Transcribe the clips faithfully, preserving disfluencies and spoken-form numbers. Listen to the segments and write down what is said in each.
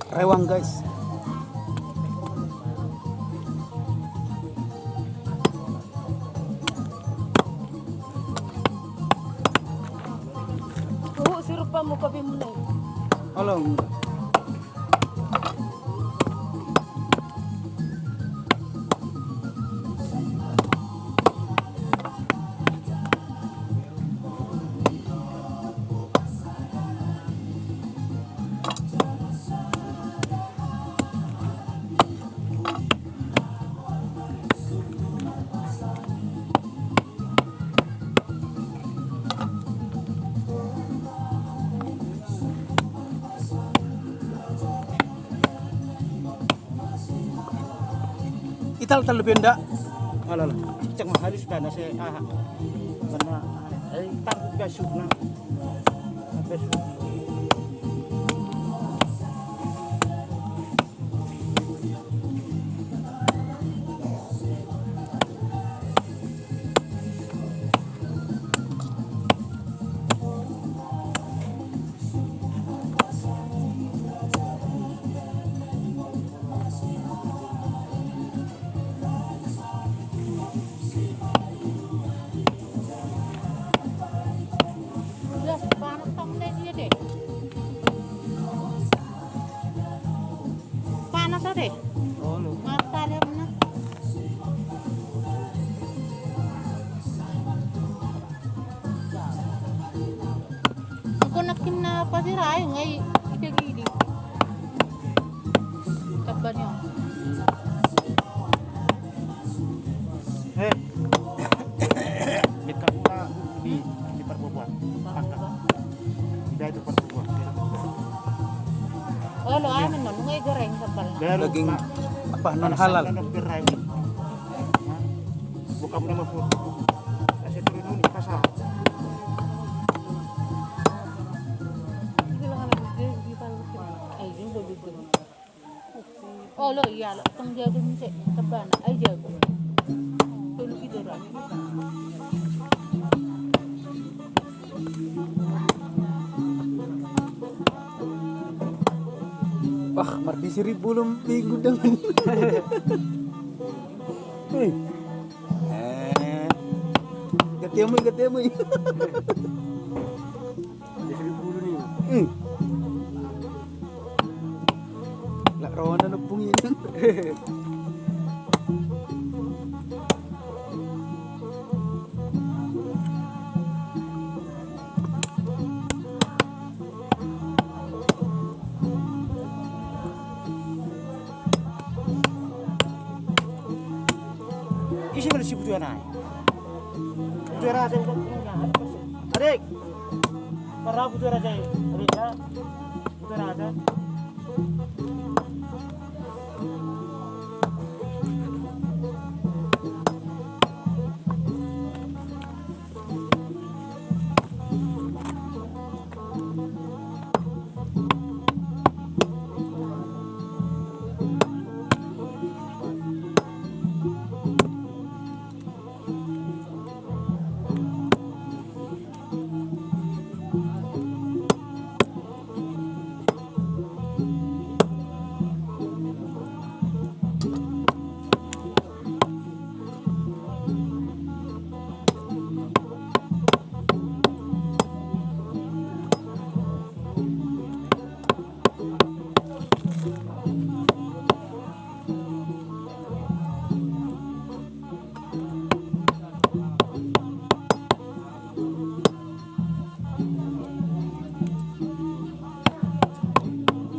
Rewang, guys. Oh, sirup pa mu kopi mu na i. Olo. Italtal dope, nda? Ala, ala. Cek ma halus da na se, aha. Karena, eh, tangkup gasuk na. Habis. Panas tong deh dia deh. Panas ate. Olo. Mata dia mana? Aku nak kena apa sih, Rai? Ngai ite gidi. Tabanyo. Eh. Dekat pula di, di perbubuhan. Pangka. Tidak, itu perbubuhan. Olo, amin, no, ngai goreng sambal. Daging apa, non halal? Bukan nama pun. Kasih turun dulu, pasar. Olo, iya, lo tong jago ni se, tebana, ai jago. Tolu gitu, Ran. Wah, mardisiri bulung minggu dengan. Hei. Eh. Ketemu, ketemu. Di Seribu Bulu ni. Hmm. Lak rawan na nopung i. Ise ma na si butuan ai. Butuan raja. Adek. Para butuan raja. Adek ya. Butuan raja.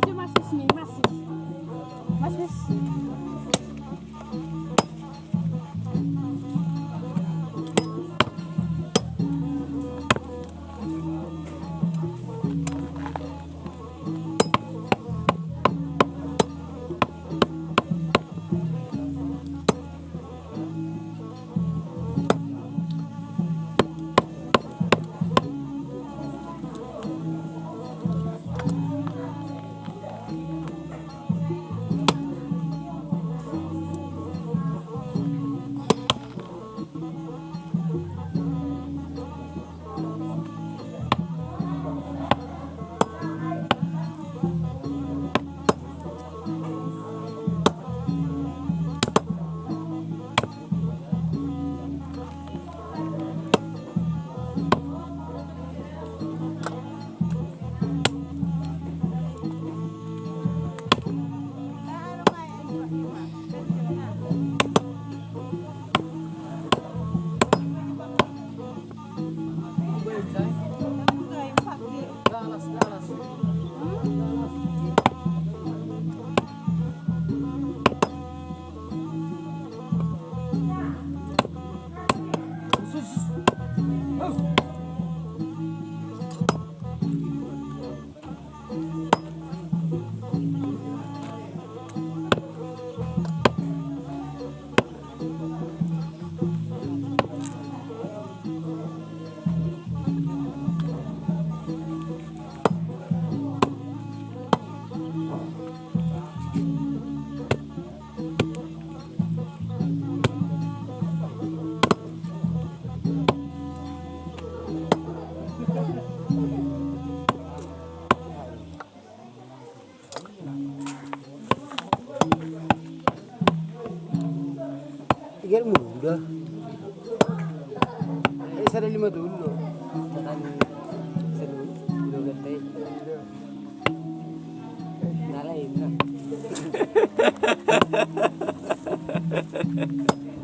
Itu masis nih, masis. Masis. Biar muda. Eh, sada lima dulu. Tekan selu, dua belas teh. Nah, lain, nah.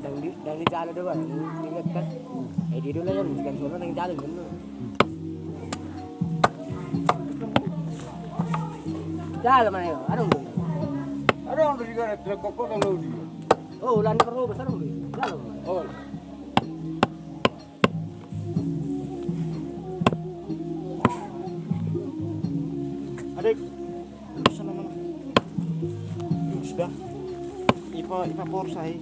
Dang di, dang di jalo do, Bang. Ingat kan? Eh, di dulu kan, bukan sono dang jalo, bener. Jalo mana yo? Adong do. Adong do di garet, kok, kok, kok, kok, kok. Oh, ulan perlu besar, Bang. Jalo. Oh. Adik. Sana mana? Sudah. Ipa, ipa porsa, eh.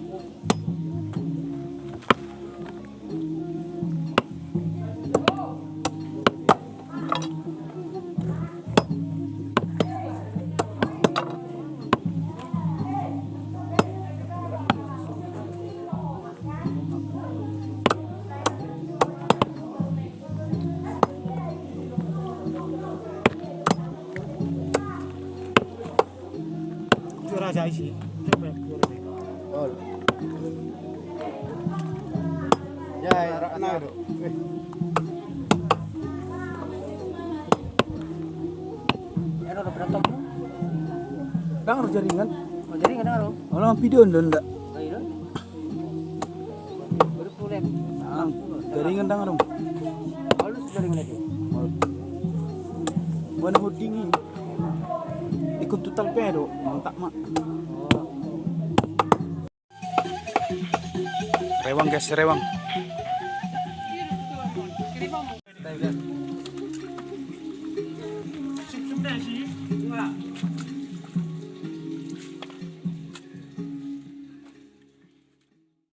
Juara aja isi. Ol. Ya, ya, Ratna do. Eh. Ero do berantem. Dang ro jaringan. Oh, jaringan dang ro. Olah video ndo nda. Oh, iya. Baru pulen. Dang, jaringan dang ro. Baru jaringan lagi. Mana hudingi? Ikut total pedo, mantap mak. Oh. Rewang guys, rewang.